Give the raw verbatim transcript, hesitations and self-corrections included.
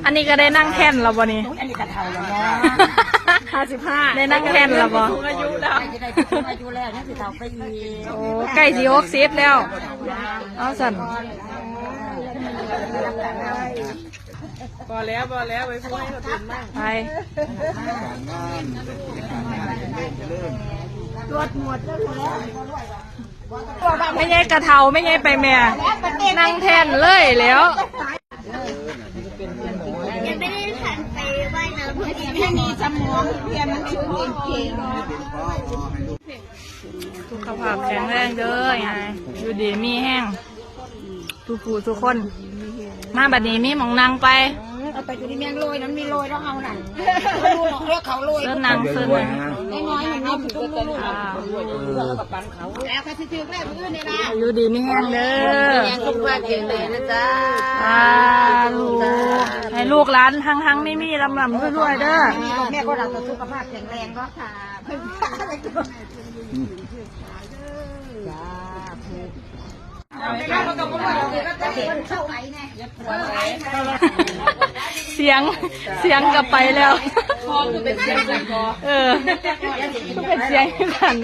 อันนี้ก็ได้นั่งแท่นแล้วบ่นี่ อันนี้ก็เฒ่าแล้วเนาะ ห้าสิบห้า ได้นั่งแท่นแล้วบ่ ผู้สูงอายุแล้ว ใกล้จะได้ผู้สูงอายุแล้ว ยังสิเฒ่าไปอีก โอ้ ใกล้สิหกสิบแล้ว เอาสั่น พอแล้ว พอแล้ว ไปพูดให้คนอื่นบ้าง ไป ตรวจหมดแล้ว แม่ใหญ่กะเฒ่า แม่ใหญ่ไปแม่ นั่งแท่นเลยแล้ว ยังไม่ได้ทันไปว่ายน้ำ ไม่มีสมองเรียนหนังสือเก่งๆ สุขภาพแข็งแรงเด้อยาย อยู่ดีมีแฮง ทุกผู้ทุกคน มาบัดนี้มีหม่องนั่งไป เอาไปอยู่ที่เมียงโลยนั้นมีโลยแล้วเอานั่น เออเขาโลย เชิญนั่ง เชิญนั่ง น้อยๆอย่างนี้มันต้องรู้ อ่า แล้วก็สิถือแม่ผู้อื่นเนี่ยนะ อยู่ดีมีแฮงเด้อ ยังสุขภาพแข็งแรงนะจ๊ะ อ่า ลูก ให้ลูกหลานหังๆ มีๆ ลำๆ รวยๆ เด้อ แม่ก็รักสุขภาพแข็งแรงก็ค่ะ เสียง เสียงกลับไปแล้ว เออ เป็นเสียงกัน